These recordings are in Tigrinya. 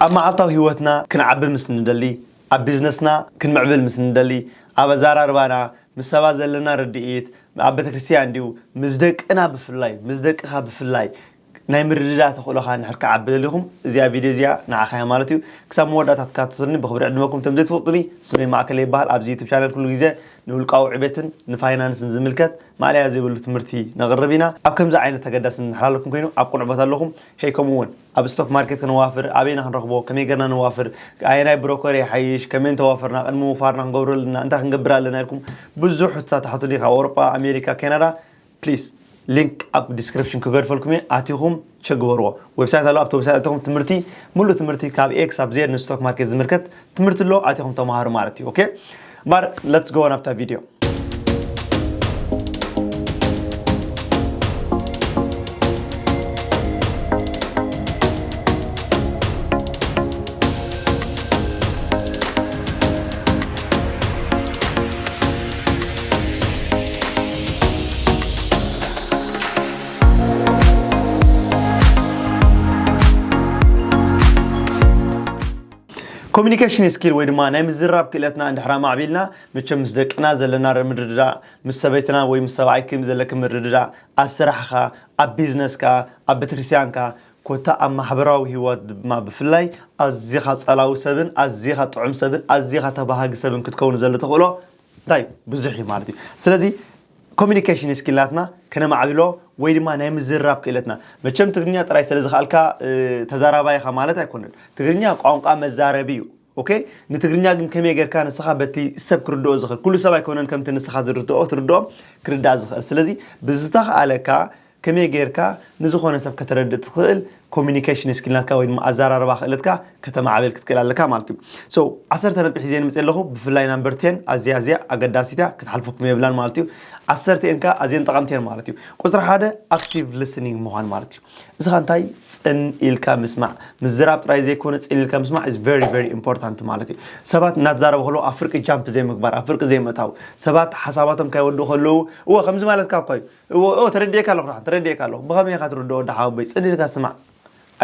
ኣብ መዓልታዊ ህይወትና ክንዓቢ ምስ ንደሊ፣ ኣብ ቢዝነስና ክንምዕብል ምስ ንደሊ፣ ኣብ ኣዘራርባና፣ ምስ ሰባት ዘለና ርድኢት፣ ኣብ ቤተክርስትያን ድዩ፣ ምስ ደቅና ብፍላይ፣ ምስ ደቅኻ ብፍላይ ናይ ምርድዳእ ተኽእሎኻ እንድሕር ክዓቢ ደሊኹም፣ እዚኣ ቪድዮ እዚኣ ንዓኻ እያ ማለት እዩ። ክሳብ መወዳእታ ትከታተሉኒ ብኽብሪ ዕድመኩም። ከም ዘይትፈልጡኒ፣ ስመይ ማእከለ ይበሃል። ኣብዚ ዩቱብ ቻነል ኩሉ ግዜ ንውልቃዊ ዕቤትን ንፋይናንስን ዝምልከት ማእለያ ዘይብሉ ትምህርቲ ነቕርብ ኢና። ኣብ ከምዚ ዓይነት ተገዳሲ እንድሕር ኣለኩም ኮይኑ፣ ኣብ ቅኑዕ ቦታ ኣለኹም። ሄይ፣ ከምኡ እውን ኣብ ስቶክ ማርኬት ከነዋፍር፣ ኣበይ ኢና ክንረኽቦ፣ ከመይ ጌርና ነዋፍር፣ ኣየናይ ብሮከር ይሓይሽ፣ ከመይ እንተዋፈርና፣ ቅድሚ ምውፋርና ክንገብሮ ኣለና፣ እንታይ ክንገብር ኣለና ኢልኩም ብዙሕ ሕቶታት ትሓቱኒ፣ ካብ ኣውሮጳ፣ ኣሜሪካ፣ ካናዳ። ፕሊስ፣ ሊንክ ኣብ ዲስክሪፕሽን ክገድፈልኩም እየ፣ ኣቲኹም ቸክ ግበርዎ። ዌብሳይት ኣሎ፣ ኣብቲ ዌብሳይት ኣቲኹም ትምህርቲ፣ ሙሉእ ትምህርቲ ካብ ኤ ክሳብ ዜድ ንስቶክ ማርኬት ዝምልከት ትምህርቲ ኣሎ፣ ኣቲኹም ተማሃሩ ማለት እዩ። ኦኬ፣ እምበር ሌትስ ጎ ናብታ ቪድዮ። ኮሚኒኬሽን ስኪል ወይ ድማ ናይ ምዝራብ ክእለትና እንድሕር ኣማዕቢልና፣ መቸም ምስ ደቅና ዘለና ምርድዳእ፣ ምስ ሰበይትና ወይ ምስ ሰብኣይኪ ዘለኪ ምርድዳእ፣ ኣብ ስራሕኻ፣ ኣብ ቢዝነስካ፣ ኣብ ቤተክርስትያንካ፣ ኮታ ኣብ ማሕበራዊ ህይወት ድማ ብፍላይ ኣዚኻ ጸላዊ ሰብን ኣዚኻ ጥዑም ሰብን ኣዚኻ ተባሃጊ ሰብን ክትከውን ዘሎ ተኽእሎ እንታይ ብዙሕ እዩ ማለት እዩ። ስለዚ ኮሚኒኬሽን ስኪል ናትና ከነማዕብሎ ወይ ድማ ናይ ምዝርራብ ክእለትና፣ መቸም ትግርኛ ጥራይ ስለ ዝኸኣልካ፣ እ፣ ተዛራባይ ኢኻ ማለት ኣይኮነን። ትግርኛ ቋንቋ መዛረቢ እዩ። ኦኬ፣ ንትግርኛ ግን ከመይ ጌርካ ንስኻ በቲ ሰብ ክርድኦ ዝኽእል፣ ኩሉ ሰብ ኣይኮነን ከምቲ ንስኻ ዝርድኦ ትርድኦም ክርዳእ ዝኽእል። ስለዚ ብዝተኽኣለካ ከመይ ጌርካ ንዝኾነ ሰብ ከተረድእ ትኽእል ኮሚኒኬሽን ስኪል ናትካ ወይ ድማ ኣዘራርባ ክእለትካ ከተማዕብል ክትክእል ኣለካ ማለት እዩ። So ዓሰርተ ነጥቢ ሒዘ መፅእ ኣለኹ። ብፍላይ ናምበር ቴን ኣዝያ ኣዝያ ኣገዳሲት እያ፣ ክትሓልፈኩም የብላን ማለት እዩ። ዓሰርተ ኤን ከኣ ኣዝየን ጠቐምቲ እየን ማለት እዩ። ቁፅሪ ሓደ ኣክቲቭ ሊስኒንግ ምዃን ማለት እዩ። እዚ ኸ እንታይ? ጽን ኢልካ ምስማዕ። ምዝራብ ጥራይ ዘይኮነ ጽን ኢልካ ምስማዕ is very very important ማለት እዩ። ሰባት እናተዛረቡ ከለዉ ኣብ ፍርቂ ጃምፕ ዘይምግባር፣ ኣብ ፍርቂ ዘይምእታው፣ ሰባት ሓሳባቶም ከይወድኡ ከለዉ፣ እወ ከምዚ ማለትካ እኮ እዩ፣ እወ፣ እወ፣ ተረዲኤካ ኣለኹ፣ ደሓን ተረዲኤካ ኣለኹ። ብኸመይ ኢኻ ትርድኦ ወዲ ሓወቦይ? ጽን ኢልካ ስማዕ።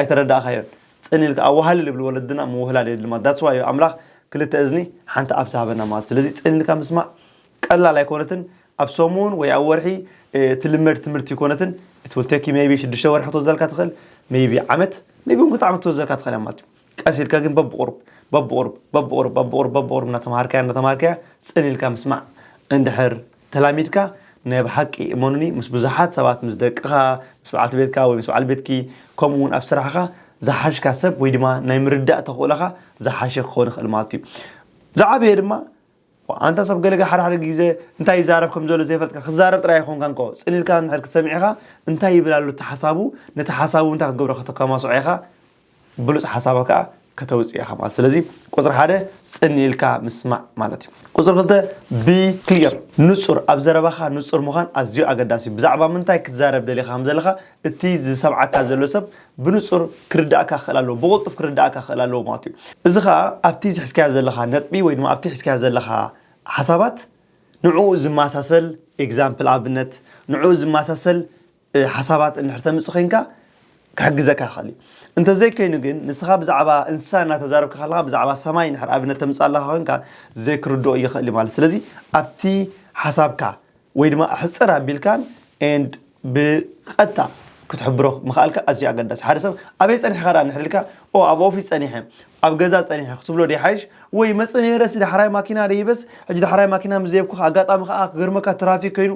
ኣይተረዳእካዮን። ጽን ኢልካ ኣዋህልል ይብሉ ወለድና፣ ምውህላል የድሊ ማለት። That's why ኣምላኽ ክልተ እዝኒ ሓንቲ ኣፍ ዝሃበና ማለት። ስለዚ ጽን ኢልካ ምስማዕ ቀላል ኣይኮነትን። ኣብ ሰሙን ወይ ኣብ ወርሒ፣ እ፣ ትልመድ ትምህርቲ ኣይኮነትን። It will take you maybe ሽዱሽተ ወርሒ ክትወስደልካ ትኽእል፣ maybe ዓመት፣ maybe እውን ክልተ ዓመት ክትወስደልካ ትኽእል እያ ማለት እዩ። ቀስ ኢልካ ግን በብቑሩብ፣ በብቑሩብ፣ በብቑሩብ፣ በብቑሩብ፣ በብቑሩብ እናተምሃርካያ፣ እናተምሃርካያ ጽን ኢልካ ምስማዕ እንድሕር ተላሚድካ፣ ናይ ብሓቂ እመኑኒ፣ ምስ ብዙሓት ሰባት፣ ምስ ደቅኻ፣ ምስ በዓልቲ ቤትካ ወይ ምስ በዓል ቤትኪ፣ ከምኡ እውን ኣብ ስራሕኻ ዝሓሽካ ሰብ ወይ ድማ ናይ ምርዳእ ተኽእሎኻ ዝሓሸ ክኸውን ይኽእል ማለት እዩ። ዝዓበየ ድማ፣ ኣንታ ሰብ ገለ ሓደ ሓደ ግዜ እንታይ ይዛረብ ከም ዘሎ ዘይፈልጥካ፣ ክዛረብ ጥራይ ኣይኮንካን እኮ፣ ጽን ኢልካ እንድሕር ክትሰምዕ ኢኻ፣ እንታይ ይብል ኣሎ እቲ ሓሳቡ፣ ነቲ ሓሳቡ እንታይ ክትገብሮ ከተከማስዖ ኢኻ፣ ብሉጽ ሓሳባ ከኣ ከተውጽእ ኢኻ ማለት። ስለዚ ቁጽሪ ሓደ ጽን ኢልካ ምስማዕ ማለት እዩ። ቁጽሪ ክልተ be clear፣ ንጹር፣ ኣብ ዘረባኻ ንጹር ምዃን ኣዝዩ ኣገዳሲ እዩ። ብዛዕባ ምንታይ ክትዛረብ ደሊኻ ከም ዘለኻ እቲ ዝሰምዓካ ዘሎ ሰብ ብንጹር ክርዳእካ ክኽእል ኣለዎ፣ ብቕልጡፍ ክርዳእካ ክኽእል ኣለዎ ማለት እዩ። እዚ ኸኣ ኣብቲ ዝሕዝካዮ ዘለኻ ነጥቢ ወይ ድማ ኣብቲ ሒዝካዮ ዘለኻ ሓሳባት ንዕኡ ዝመሳሰል ኤግዛምፕል፣ ኣብነት፣ ንዕኡ ዝመሳሰል፣ እ፣ ሓሳባት እንድሕር ተምጽእ ኮይንካ ክሕግዘካ ይኽእል እዩ። እንተዘይኮይኑ ግን ንስኻ ብዛዕባ እንስሳ እናተዛረብካ ከለኻ ብዛዕባ ሰማይ እንድሕር ኣብነት ተምጽእ ኣለኻ ኮይንካ ዘይክርድኦ ይኽእል እዩ ማለት። ስለዚ ኣብቲ ሓሳብካ ወይ ድማ ሕጽር ኣቢልካን and ብቐጥታ ክትሕብሮ ምኽኣልካ ኣዝዩ ኣገዳሲ። ሓደ ሰብ ኣበይ ጸኒሕካ ደኣ እንድሕር ኢልካ፣ ኦ፣ ኣብ ኦፊስ ጸኒሐ፣ ኣብ ገዛ ጸኒሐ ክትብሎ ዶ ይሓይሽ? ወይ መጽእ ነይረሲ ዳሕራይ ማኪና ደይበስ፣ ሕጂ ዳሕራይ ማኪና ምስ ደየብኩ ኣጋጣሚ ከኣ ክገርመካ ትራፊክ ኮይኑ፣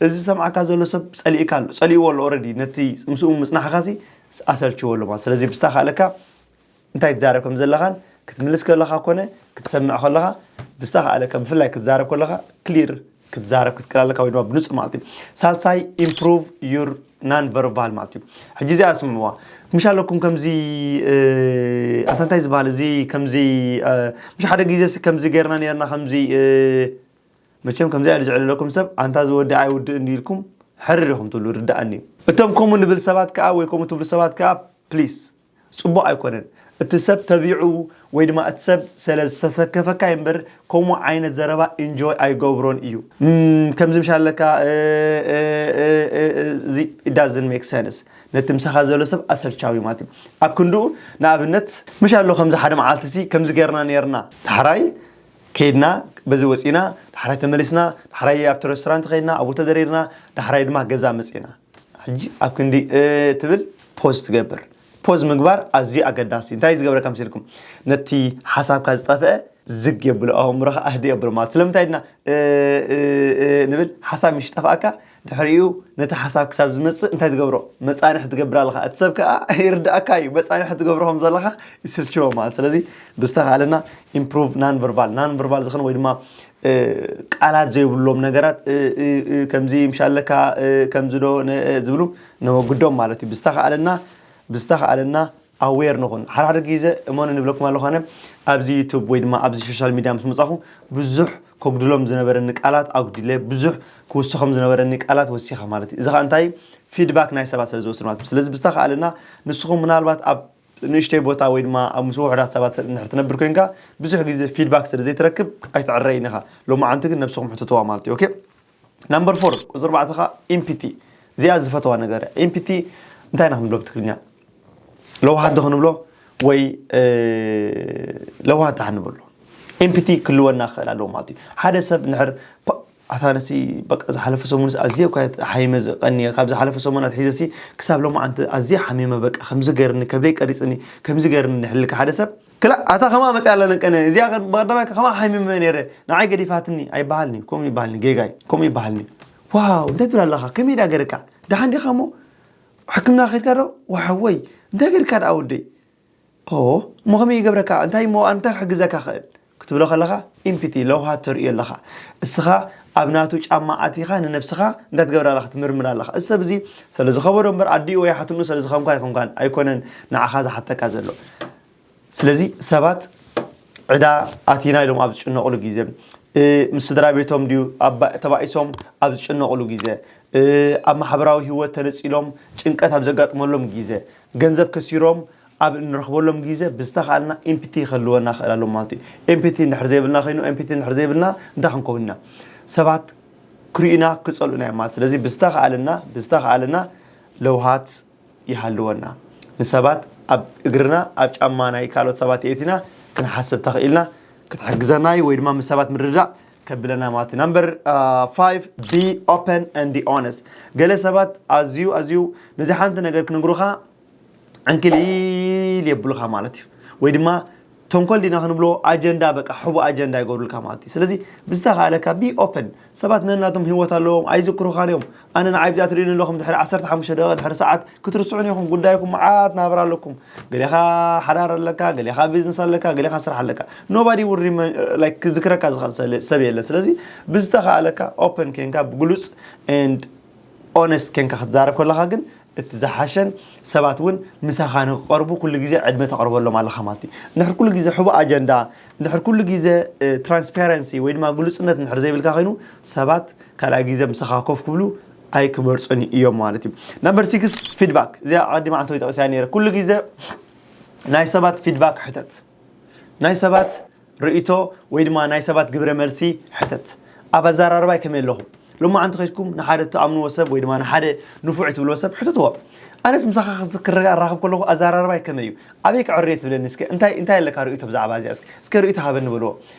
እዚ ዝሰምዓካ ዘሎ ሰብ ጸሊእካ ኣሎ፣ ጸሊእዎ ኣሎ ኦረዲ፣ ነቲ ምስኡ ምጽናሕካሲ ኣሰልችዎ ኣሎ ማለት። ስለዚ ብዝተኻእለካ እንታይ ትዛረብ ከም ዘለኻን ክትምልስ ከለኻ ኮነ ክትሰምዕ ከለኻ ብዝተኻእለካ፣ ብፍላይ ክትዛረብ ከለኻ ክሊር ክትዛረብ ክትክእል ኣለካ ወይ ድማ ብንጹር ማለት እዩ። ሳልሳይ ኢምፕሩቭ ዩር ናን ቨርባል ማለት እዩ። ሕጂ እዚኣ ስምዕዋ። ምሽ ኣለኩም ከምዚ፣ እ፣ ኣንታ እንታይ ዝበሃል እዚ ከምዚ፣ እ፣ ምሽ ሓደ ግዜ ሲ ከምዚ ጌርና ኔርና ከምዚ፣ እ፣ መቸም ከምዚ ኣሉ ዝዕለለኩም ሰብ ኣንታ እዚ ወዲ ኣይውድእን ድዩ ኢልኩም ሕርር ኢኹም ትብሉ ርዳእኒ እዩ። እቶም ከምኡ ንብል ሰባት ከኣ ወይ ከምኡ ትብሉ ሰባት ከኣ ፕሊስ ጽቡቕ ኣይኮነን። እቲ ሰብ ተቢዑ ወይ ድማ እቲ ሰብ ስለ ዝተሰከፈካ እምበር ከምኡ ዓይነት ዘረባ ኢንጆይ ኣይገብሮን እዩ። እም፣ ከምዚ ምሽ ኣለካ፣ እ፣ እ፣ እ፣ እ፣ እዚ it doesn't make sense። ነቲ ምሳኻ ዘሎ ሰብ ኣሰልቻዊ ማለት እዩ። ኣብ ክንድኡ ንኣብነት ምሽ ኣሎ ከምዚ ሓደ መዓልቲ ሲ ከምዚ ጌርና ኔርና፣ ዳሕራይ ከይድና በዚ ወፂና፣ ዳሕራይ ተመሊስና፣ ዳሕራይ ኣብቲ ሬስቶራንት ከይድና ኣብኡ ተደሪርና፣ ዳሕራይ ድማ ገዛ መፂና። ሕጂ ኣብ ክንዲ እ ትብል ፖዝ ትገብር። ፖዝ ምግባር ኣዝዩ ኣገዳሲ። እንታይ ዝገብረካ መሲልኩም? ነቲ ሓሳብካ ዝጠፍአ ዝግ የብሎ፣ ኣእምሮኻ ኣህዲ የብሎ ማለት። ስለምንታይ ድና እ፣ እ፣ እ፣ ንብል? ሓሳብ ምሽ ጠፍኣካ ድሕሪኡ ነቲ ሓሳብ ክሳብ ዝመጽእ እንታይ ትገብሮ? መጻንሒ ትገብር ኣለኻ። እቲ ሰብ ከኣ ይርድኣካ እዩ። መጻንሒ ትገብሮ ከም ዘለኻ ይስልችዎ ማለት። ስለዚ ብዝተኻእለና ኢምፕሩቭ ናን ቨርባል፣ ናን ቨርባል ዝኾነ ወይ ድማ እ፣ ቃላት ዘይብሎም ነገራት እ፣ እ፣ እ፣ ከምዚ ምሽ ኣለካ እ፣ ከምዚ ዶ ነ- እ፣ ዝብሉ ነወግዶም ማለት እዩ። ብዝተኻእለና ብዝተኻእለና ኣዌር ንኹን። ሓደ ሓደ ግዜ እመኑ ንብለኩም ኣለኹ ኣነ ኣብዚ ዩቱብ ወይ ድማ ኣብዚ ሶሻል ሚድያ ምስ መጻኹ ብዙሕ ከጉድሎም ዝነበረኒ ቃላት ኣጉዲለ፣ ብዙሕ ክውስኾም ዝነበረኒ ቃላት ወሲኻ ማለት እዩ። እዚ ኸኣ እንታይ ፊድባክ ናይ ሰባት ስለ ዝወስድ ማለት እዩ። ስለዚ ብዝተኻእለና ንስኹም ምናልባት ኣብ ንእሽተይ ቦታ ወይ ድማ ኣብ ምስ ውሑዳት ሰባት እንድሕር ትነብር ኮይንካ ብዙሕ ግዜ ፊድባክ ስለ ዘይትረክብ ኣይትዕረይን ኢኻ። ሎማዓንቲ ግን ነብስኹም ሕተትዋ ማለት እዩ። ኦኬ፣ ናምበር ፎር ቁፅሪ ኣርባዕተ ኸዓ ኢምፒቲ። እዚኣ ዝፈተዋ ነገር እያ። ኢምፒቲ እንታይ ኢና ክንብሎ ብትግርኛ? ለውሃት ዶ ክንብሎ ወይ እ፣ ለውሃት ታ ክንብሎ? ኢምፒቲ ክልወና ክኽእል ኣለዎ ማለት እዩ። ሓደ ሰብ እንድሕር ፓ- ኣታ ነሲ በቃ ዝሓለፈ ሰሙንስ ኣዝየ እኳ ሓይመ ዝቐንየ፣ ካብ ዝሓለፈ ሰሙን ኣትሒዘሲ ክሳብ ሎማዓንቲ ኣዝየ ሓሚመ፣ በቃ ከምዚ ገይርኒ፣ ከብደይ ቀሪፅኒ፣ ከምዚ ገይርኒ ንሕልካ ሓደ ሰብ ክላ ኣታ ከማ መፅያ ኣለነን ቀነ እዚኣ በቀዳማይ ከማ ሓሚመ ነይረ፣ ንዓይ ገዲፋትኒ ኣይበሃልኒ። ከምኡ ይበሃልኒ ጌጋይ፣ ከምኡ ይበሃልኒ። ዋው እንታይ ትብል ኣለኻ? ከመይ ዳ ገይርካ? ደሓን ዲኻ እሞ ሕክምና ከይድካ ዶ? ዋሕወይ እንታይ ገይርካ ደኣ ወደይ? ኦ እሞ ከመይ ይገብረካ? እንታይ እሞ ኣንታይ ክሕግዘካ ክእል ክትብሎ ከለኻ ኢምፒቲ ለውሃት ተርእዮ ኣለኻ። እስኻ ኣብ ናቱ ጫማ ኣቲኻ ንነብስኻ እንታይ ትገብር ኣለኻ? ትምርምር ኣለኻ። እዚ ሰብ እዚ ስለ ዝኸበዶ እምበር ኣዲኡ ወይ ሓትንኡ ስለ ዝኸምኳ ኣይኮንኳን ኣይኮነን ንዓኻ ዝሓተካ ዘሎ። ስለዚ ሰባት ዕዳ ኣቲና ኢሎም ኣብ ዝጭነቕሉ ግዜ እ፣ ምስ ስድራ ቤቶም ድዩ ኣባ- ተባኢሶም ኣብ ዝጭነቕሉ ግዜ እ፣ ኣብ ማሕበራዊ ህይወት ተነፂሎም ጭንቀት ኣብ ዘጋጥመሎም ግዜ ገንዘብ ከሲሮም ኣብ እንረኽበሎም ግዜ ብዝተኻእልና ኤምፒቲ ክህልወና ክእል ኣሎ ማለት እዩ። ኤምፒቲ እንድሕር ዘይብልና ኮይኑ ኤምፒቲ እንድሕር ዘይብልና እንታይ ክንከውን ኢና? ሰባት ክርእዩና ክፀልኡና እዮም ማለት። ስለዚ ብዝተኻእልና ብዝተኻእልና ለውሃት ይሃልወና። ንሰባት ኣብ እግርና ኣብ ጫማ ናይ ካልኦት ሰባት የእቲና ክንሓስብ ተኽኢልና ክትሕግዘና እዩ ወይ ድማ ምስ ሰባት ምርድዳእ ከብለና ማለት እዩ። ናምበር ፋይቭ be open and honest። ገለ ሰባት ኣዝዩ ኣዝዩ ነዚ ሓንቲ ነገር ክነግሩኻ ዕንክሊል የብሉኻ ማለት እዩ። ወይ ድማ ተንኮል ዲና ክንብሎ ኣጀንዳ በቃ ሕቡ ኣጀንዳ ይገብሩልካ ማለት እዩ። ስለዚ ብዝተኻእለካ be open። ሰባት ነናቶም ህይወት ኣለዎም ኣይዝክሩኻን እዮም። ኣነ ንዓይ ብዛ ትርእዩኒ ኣለኹም ድሕሪ ዓሰርተ ሓሙሽተ ደቂቕ ድሕሪ ሰዓት ክትርስዑን ኢኹም። ጉዳይኩም መዓት ናብራ ኣለኩም። ገሌኻ ሓዳር ኣለካ፣ ገሌኻ ቢዝነስ ኣለካ፣ ገሌኻ ስራሕ ኣለካ። Nobody will ክዝክረካ ዝኽእል ሰብ የለን። ስለዚ ብዝተኻእለካ ኦፐን ኬንካ ብግሉፅ and ኦነስት ኬንካ ክትዛረብ ከለኻ ግን እቲ ዝሓሸን ሰባት እውን ምሳኻ ንክቐርቡ ኩሉ ግዜ ዕድመ ተቕርበሎም ኣለኻ ማለት እዩ። እንድሕር ኩሉ ግዜ ሕቡእ ኣጀንዳ እንድሕር ኩሉ ግዜ ትራንስፓረንሲ ወይ ድማ ግሉፅነት እንድሕር ዘይብልካ ኮይኑ ሰባት ካልኣይ ግዜ ምሳኻ ኮፍ ክብሉ ኣይክመርፁን እዮም ማለት እዩ። ናምበር ሲክስ ፊድባክ። እዚኣ ኣቐዲማ ዓንተወይ ጠቕስያ ነይረ። ኩሉ ግዜ ናይ ሰባት ፊድባክ ሕተት። ናይ ሰባት ርእይቶ ወይ ድማ ናይ ሰባት ግብረ መልሲ ሕተት። ኣብ ኣዘራርባይ ከመይ ኣለኹ? ሎማዓንቲ ከይድኩም ንሓደ እትኣምንዎ ሰብ ወይ ድማ ንሓደ ንፉዕ ትብልዎ ሰብ ሕተትዎ። ኣነስ ምሳኻ ክራኸብ ከለኹ ኣዘራርባይ ከመይ እዩ? ኣበይ ክዕርየ ትብለኒ እስከ? እንታይ እንታይ ኣለካ ርእይቶ ብዛዕባ እዚኣ እስከ እስከ ርእይቶ ሃበኒ በልዎ።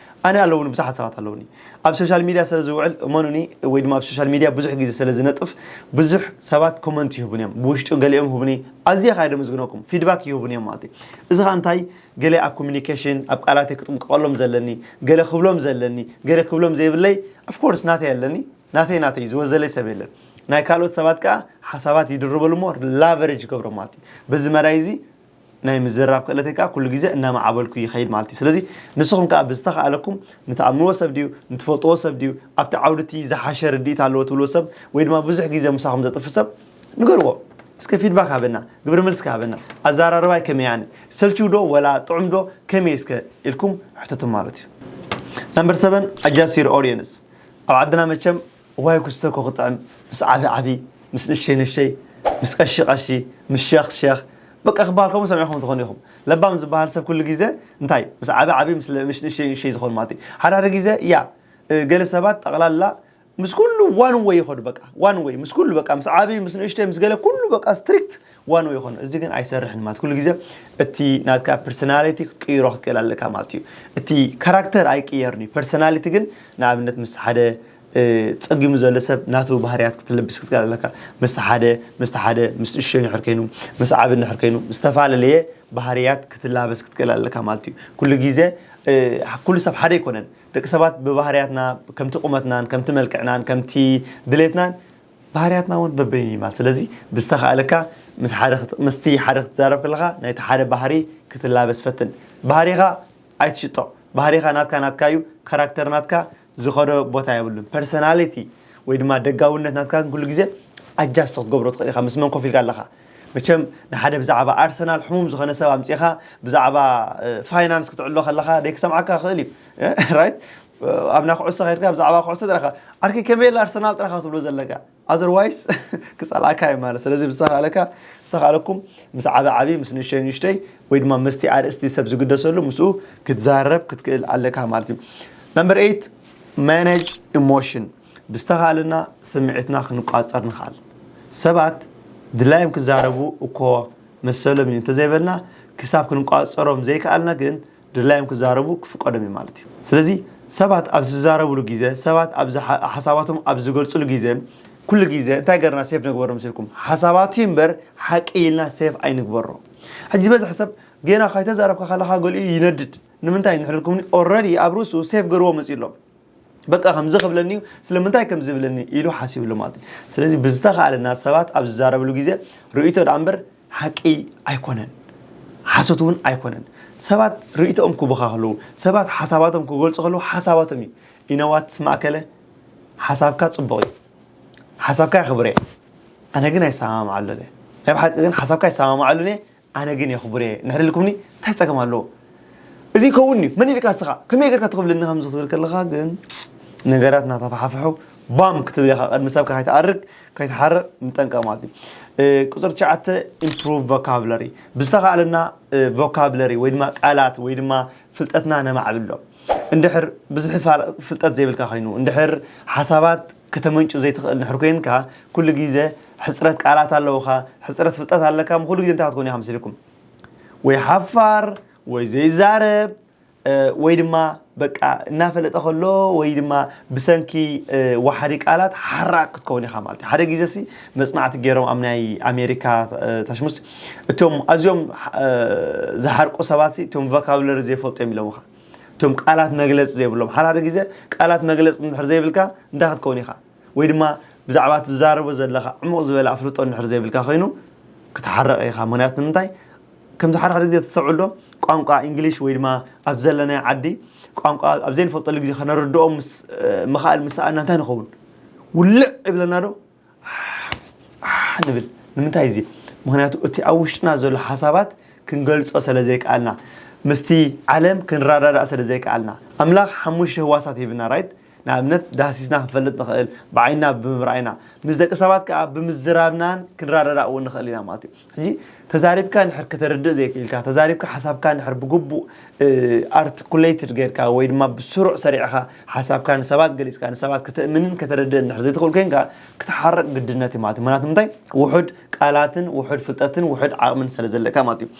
ኣነ ኣለውኒ ብዙሓት ሰባት ኣለውኒ ኣብ ሶሻል ሚድያ ስለ ዝውዕል እመኑኒ፣ ወይ ድማ ኣብ ሶሻል ሚድያ ብዙሕ ግዜ ስለ ዝነጥፍ ብዙሕ ሰባት ኮመንት ይህቡኒ እዮም። ብውሽጡ ገሊኦም ይህቡኒ ኣዝየ ካየ ደምዝግነኩም ፊድባክ ይህቡኒ እዮም ማለት እዩ። እዚ ኸዓ እንታይ ገለ ኣብ ኮሚኒኬሽን ኣብ ቃላተይ ክጥንቀቐሎም ዘለኒ፣ ገለ ክብሎም ዘለኒ፣ ገለ ክብሎም ዘይብለይ of course ናተይ ኣለኒ። ናተይ ናተይ ዝወዘለይ ሰብ የለን። ናይ ካልኦት ሰባት ከዓ ሓሳባት ይድርበሉ እሞ ላቨሬጅ ይገብሮ ማለት እዩ። በዚ መዳይ እዚ ናይ ምዝራብ ክእለተይ ከዓ ኩሉ ግዜ እናማዕበልኩ ይኸይድ ማለት እዩ። ስለዚ ንስኹም ከዓ ብዝተኻእለኩም ንትኣምንዎ ሰብ ድዩ ንትፈልጥዎ ሰብ ድዩ ኣብቲ ዓውዲ እቲ ዝሓሸ ርድኢት ኣለዎ ትብልዎ ሰብ ወይ ድማ ብዙሕ ግዜ ምሳኹም ዘጥፍ ሰብ ንገርዎ። እስከ ፊድባክ ሃበና፣ ግብረ መልስካ ሃበና። ኣዘራርባይ ከመይ ኣነ ሰልችው ዶ ወላ ጥዑም ዶ ከመይ እስከ ኢልኩም ሕተቱ ማለት እዩ። ናምበር ሰቨን adjust your audience። ኣብ ዓድና መቸም ዋይ ኩስተ እኮ ክጥዕም ምስ ዓቢ ዓቢ ምስ ንእሽተይ ንእሽተይ ምስ ቀሺ ቀሺ ምስ ሸኽ ሸኽ በቃ ክበሃል ከምኡ ሰሚዕኹም ትኾኑ ኢኹም። ለባም ዝበሃል ሰብ ኩሉ ግዜ እንታይ ምስ ዓቢ ዓቢ ምስ ንእሽተይ ንእሽተይ ዝኸውን ማለት እዩ። ሓደ ሓደ ግዜ እያ ገለ ሰባት ጠቕላላ ምስ ኩሉ ዋን ወይ ይኸዱ። በቃ ዋን ወይ ምስ ኩሉ በቃ ምስ ዓቢ ምስ ንእሽተይ ምስ ገለ ኩሉ በቃ ስትሪክት ዋን ወይ ይኾኑ። እዚ ግን ኣይሰርሕን ማለት ኩሉ ግዜ እቲ ናትካ ፐርሶናሊቲ ክትቅይሮ ክትክእል ኣለካ ማለት እዩ። እቲ ካራክተር ኣይቅየርን እዩ። ፐርሶናሊቲ ግን ንኣብነት ምስ ሓደ ጸጊሙ ዘሎ ሰብ ናቱ ባህርያት ክትልብስ ክትክእል ኣለካ። ምስ ሓደ ምስ ሓደ ምስ እሽተይ ንሕር ከይኑ ምስ ዓቢ ንሕር ከይኑ ዝተፈላለየ ባህርያት ክትላበስ ክትክእል ኣለካ ማለት እዩ። ኩሉ ግዜ ኩሉ ሰብ ሓደ ኣይኮነን። ደቂ ሰባት ብባህርያትና ከምቲ ቁመትናን ከምቲ መልክዕናን ከምቲ ድሌትናን ባህርያትና እውን በበይኑ እዩ ማለት። ስለዚ ብዝተኻእለካ ምስ ሓደ ክት- ምስቲ ሓደ ክትዛረብ ከለኻ ናይቲ ሓደ ባህሪ ክትላበስ ፈትን። ባህሪኻ ኣይትሽጦ። ባህሪኻ ናትካ ናትካ እዩ። ካራክተር ናትካ ዝኸዶ ቦታ የብሉን። ፐርሶናሊቲ ወይ ድማ ደጋውነት ናትካ ግን ኩሉ ግዜ ኣጃስቶ ክትገብሮ ትኽእል ኢኻ ምስ መን ኮፍ ኢልካ ኣለኻ። መቸም ንሓደ ብዛዕባ ኣርሰናል ሕሙም ዝኾነ ሰብ ኣምፂኻ ብዛዕባ ፋይናንስ ክትዕሎ ከለኻ ደይ ክሰምዓካ ክእል እዩ። ራይት ኣብና ኩዕሶ ከድካ ብዛዕባ ኩዕሶ ጥራኻ ዓርኪ ከመይ ኣርሰናል ጥራኻ ትብሎ ዘለካ ኣዘርዋይስ ክፀልኣካ እዩ ማለት። ስለዚ ብዝተኻለካ ብዝተኻለኩም ምስ ዓቢ ዓቢ ምስ ንእሽተይ ንእሽተይ ወይ ድማ ምስቲ ኣርእስቲ ሰብ ዝግደሰሉ ምስኡ ክትዛረብ ክትክእል ኣለካ ማለት እዩ። ነምበር ኤት ማነጅ ኢሞሽን። ብዝተኻለና ስምዒትና ክንቋፀር ንኽኣል። ሰባት ድላዮም ክዛረቡ እኮ መሰሎም እዩ እንተዘይበልና ክሳብ ክንቋፀሮም ዘይከኣልና ግን ድላዮም ክዛረቡ ክፍቀዶም እዩ ማለት እዩ። ስለዚ ሰባት ኣብ ዝዛረብሉ ግዜ ሰባት ኣብ ሓሳባቶም ኣብ ዝገልፅሉ ግዜ ኩሉ ግዜ እንታይ ገርና ሴፍ ነግበሮ ምስልኩም ሓሳባት እዩ እምበር ሓቂ ኢልና ሴፍ ኣይንግበሮ። ሕጂ ዝበዝሕ ሰብ ገና ካይተዛረብካ ከለካ ገሊኡ ይነድድ። ንምንታይ ንሕልኩም ኦረዲ ኣብ ርእሱ ሴፍ ገርዎ መፅእሎም በቃ ከምዚ ክብለኒ እዩ ስለምንታይ ከም ዝብለኒ ኢሉ ሓሲብሉ ማለት እዩ። ስለዚ ብዝተኻለና ሰባት ኣብ ዝዛረብሉ ግዜ ርእይቶ ደኣ እምበር ሓቂ ኣይኮነን። ሓሶት እውን ኣይኮነን። ሰባት ርእይቶኦም ክቡኻ ከለዉ ሰባት ሓሳባቶም ክገልፁ ከለዉ ሓሳባቶም እዩ። ኢነዋት ማእከለ ሓሳብካ ፅቡቕ እዩ። ሓሳብካ የኽብር እየ። ኣነ ግን ኣይሰማማዓሉን እየ። ናይ ብሓቂ ግን ሓሳብካ ኣይሰማማዓሉን እየ። ኣነ ግን የኽብር እየ እንድሕር ኢልኩምኒ እንታይ ፀገም ኣለዎ? እዚ ይከውን እዩ መን ኢልካ እስኻ ከመይ ገርካ ትኽብልኒ ከምዚ ክትብል ከለኻ ግን ነገራት እናተፋሓፍሑ ባም ክትብል ኢኻ ቅድሚ ሰብካ ከይትኣርግ ከይትሓርቕ ምጠንቀቕ ማለት እዩ። ቁፅሪ ትሽዓተ ኢምፕሩቭ ቮካብለሪ ብዝተኻእለና ቮካብለሪ ወይ ድማ ቃላት ወይ ድማ ፍልጠትና ነማዕብሎ። እንድሕር ብዙሕ ፍልጠት ዘይብልካ ኮይኑ እንድሕር ሓሳባት ከተመንጩ ዘይትኽእል እንድሕር ኮይንካ ኩሉ ግዜ ሕፅረት ቃላት ኣለውኻ ሕፅረት ፍልጠት ኣለካ ኩሉ ግዜ እንታይ ክትኮኑ ኢኻ መሲልኩም ወይ ሓፋር ወይ ዘይዛረብ ወይ ድማ በቃ እናፈለጠ ከሎ ወይ ድማ ብሰንኪ ዋሓዲ ቃላት ሓራቅ ክትከውን ኢኻ ማለት እዩ ሓደ ግዜ ሲ መፅናዕቲ ገይሮም ኣብ ናይ ኣሜሪካ ተሽሙስ እቶም ኣዝዮም ዝሓርቁ ሰባት እቶም ቮካብለሪ ዘይፈልጡ እዮም ኢሎም ኢኻ እቶም ቃላት መግለፂ ዘይብሎም ሓዳደ ግዜ ቃላት መግለፂ እንድሕር ዘይብልካ እንታይ ክትከውን ኢኻ ወይ ድማ ብዛዕባ ትዛረቦ ዘለኻ ዕሙቕ ዝበለ ኣፍልጦ እንድሕር ዘይብልካ ኮይኑ ክትሓረቕ ኢኻ ምክንያቱ ንምንታይ ከምዚ ሓደ ሓደ ግዜ ተሰብዕዶ ቋንቋ እንግሊሽ ወይ ድማ ኣብ ዘለናይ ዓዲ ቋንቋ ኣብ ዘይንፈልጠሉ ግዜ ከነረድኦም ምስ ምኽኣል ምስ ሰኣና እንታይ ንኸውን ውልዕ ይብለና ዶ ንብል ንምንታይ እዚ ምክንያቱ እቲ ኣብ ውሽጥና ዘሎ ሓሳባት ክንገልጾ ስለ ዘይከኣልና ምስቲ ዓለም ክንረዳዳእ ስለ ዘይከኣልና ኣምላኽ ሓሙሽተ ህዋሳት ሂብና ራይት ንኣብነት ዳህሲስና ክንፈልጥ ንኽእል ብዓይና ብምርኣይና ምስ ደቂ ሰባት ከዓ ብምዝራብናን ክንረዳዳእ እውን ንኽእል ኢና ማለት እዩ ሕጂ ተዛሪብካ ንድሕር ከተርድእ ዘይክኢልካ ተዛሪብካ ሓሳብካ ንድሕር ብግቡእ ኣርቲኩሌትድ ጌርካ ወይ ድማ ብስሩዕ ሰሪዕኻ ሓሳብካ ንሰባት ገሊፅካ ንሰባት ከተእምንን ከተረድእን እንድሕር ዘይትኽእል ኮይንካ ክትሓርቕ ግድነት እዩ ማለት እዩ ምክንያቱ ምንታይ ውሑድ ቃላትን ውሑድ ፍልጠትን ውሑድ ዓቕምን ስለ ዘለካ ማለት እዩ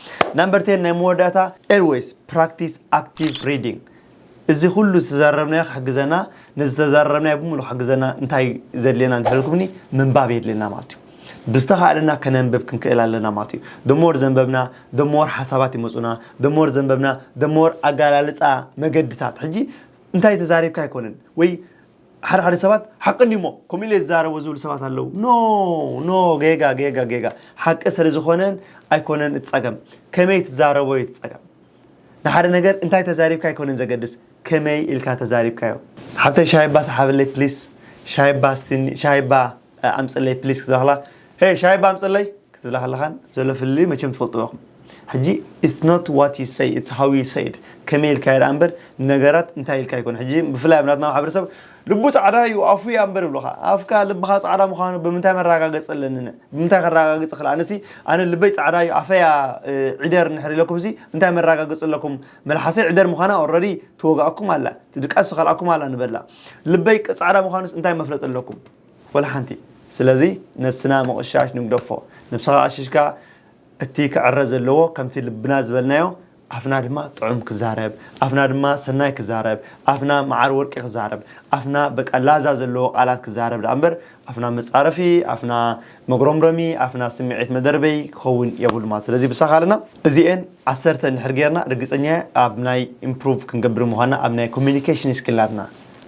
ናምበር ቴን ናይ መወዳእታ ኤልዌይስ ፕራክቲስ ኣክቲቭ ሪዲንግ እዚ ኩሉ ዝተዛረብናዮ ክሕግዘና ነዚ ዝተዛረብናዮ ብምሉ ክሕግዘና እንታይ ዘድልየና እንድሕር ኢልኩምኒ ምንባብ የድልየና ማለት እዩ ብዝተኻእለና ከነንብብ ክንክእል ኣለና ማለት እዩ ደሞር ዘንበብና ደሞር ሓሳባት ይመፁና ደሞር ዘንበብና ደሞር ኣጋላልፃ መገድታት ሕጂ እንታይ ተዛሪብካ ኣይኮነን ወይ ሓደ ሓደ ሰባት ሓቂ እንዲሞ ከምኡ ኢለ ዝዛረቦ ዝብሉ ሰባት ኣለዉ ኖ ኖ ጌጋ ጌጋ ጌጋ ሓቂ ስለ ዝኾነን ኣይኮነን እቲ ፀገም ከመይ ትዛረቦ እዩ እቲ ፀገም ንሓደ ነገር እንታይ ተዛሪብካ ኣይኮነን ዘገድስ ከመይ ኢልካ ተዛሪብካዮ ሓብተይ ሻይባ ሰሓብለይ ፕሊስ ሻይባ ስቲኒ ሻይባ ኣምፅለይ ፕሊስ ክትብላ ሄ ሻይባ ኣምፅለይ ክትብላ ከለኻን ዘሎ ፍልልይ መቸም ትፈልጥዎ ኢኹም ሕጂ it's not what you say it's how you say it ከመይ ኢልካዮ ደኣ እምበር ንነገራት እንታይ ኢልካ ይኮን ሕጂ ብፍላይ ኣብ ናትና ማሕበረሰብ ልቡ ጻዕዳ እዩ ኣፉ እያ እምበር ይብሉኻ። ኣፍካ ልብኻ ጻዕዳ ምዃኑ ብምንታይ መረጋገጺ ኣለኒ? ብምንታይ ከረጋግጽ ክእል? ኣነሲ ኣነ ልበይ ጻዕዳ እዩ ኣፈያ ዒደር እንድሕር ኢለኩም ሲ እንታይ መረጋገጺ ኣለኩም? መልሓሰይ ዒደር ምዃና ኦረዲ ትወጋእኩም ኣላ፣ ትድቃስ ዝኸልኣኩም ኣላ ንበላ። ልበይ ጻዕዳ ምዃኑስ እንታይ መፍለጥ ኣለኩም? ወላ ሓንቲ። ስለዚ ነብስና ምቕሻሽ ንግደፎ። ነብስኻ ኣሽሽካ እቲ ክዕረ ዘለዎ ከምቲ ልብና ዝበልናዮ ኣፍና ድማ ጥዑም ክዛረብ፣ ኣፍና ድማ ሰናይ ክዛረብ፣ ኣፍና መዓር ወርቂ ክዛረብ፣ ኣፍና በቃ ላዛ ዘለዎ ቃላት ክዛረብ ደኣ እምበር ኣፍና መጻረፊ፣ ኣፍና መጉረምረሚ፣ ኣፍና ስምዒት መደርበይ ክኸውን የብሉ ማለት። ስለዚ ብሳኻልና እዚኤን ዓሰርተ እንድሕር ጌርና ርግጸኛ እየ ኣብ ናይ ኢምፕሩቭ ክንገብር ምዃንና ኣብ ናይ ኮሚኒኬሽን ስኪል ናትና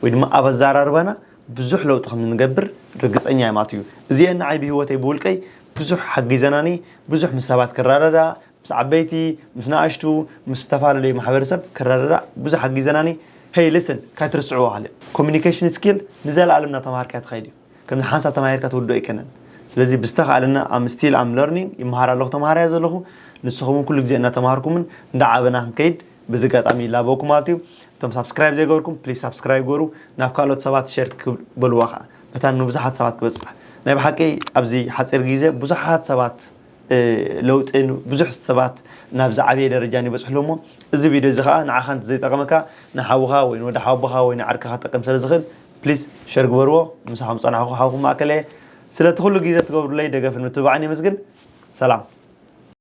ወይ ድማ ኣብ ኣዘራርባና ብዙሕ ለውጢ ከም ንገብር ርግጸኛ እየ ማለት እዩ። እዚኤን ንዓይ ብህይወተይ ብውልቀይ ብዙሕ ሓጊዘናኒ፣ ብዙሕ ምስ ሰባት ክረዳዳ ምስ ዓበይቲ ምስ ንኣሽቱ ምስ ዝተፈላለዩ ማሕበረሰብ ክረዳዳእ ብዙሕ ሓጊዘናኒ። Hey listen፣ ካይትርስዕዎ ካልእ ኮሚኒኬሽን ስኪል ንዘለኣለም እናተማሃርካዮ ትኸይድ እዩ። ከም ሓንሳብ ተማሂርካ ትውድኦ ኣይከነን። ስለዚ ብዝተኻእለና I'm still I'm learning፣ ይመሃር ኣለኹ፣ ተማሃራይ ዘለኹ። ንስኹም እውን ኩሉ ግዜ እናተማሃርኩምን እንዳዓበና ክንከይድ ብዚ ኣጋጣሚ ይላበወኩም ማለት እዩ። እቶም ሳብስክራይብ ዘይገበርኩም ፕሊዝ ሳብስክራይብ ገሩ፣ ናብ ካልኦት ሰባት ሸር ክበልዋ ከዓ መታን ንብዙሓት ሰባት ክበፅሕ። ናይ ብሓቂ ኣብዚ ሓፂር ግዜ ብዙሓት ሰባት ለውጥን ብዙሕ ሰባት ናብ ዝዓበየ ደረጃ ይበፅሕሉ እሞ እዚ ቪድዮ እዚ ከዓ ንዓኻ እንተዘይጠቐመካ ንሓውኻ ወይ ንወዲ ሓወቦኻ ወይ ንዓርክኻ ጠቅም ስለ ዝኽእል ፕሊስ ሸር ግበርዎ። ምሳኹም ፀናሕኩ ሓውኩም ማእከለ። ስለቲ ኩሉ ግዜ ትገብሩለይ ደገፍን ምትብባዕን የመስግን። ሰላም።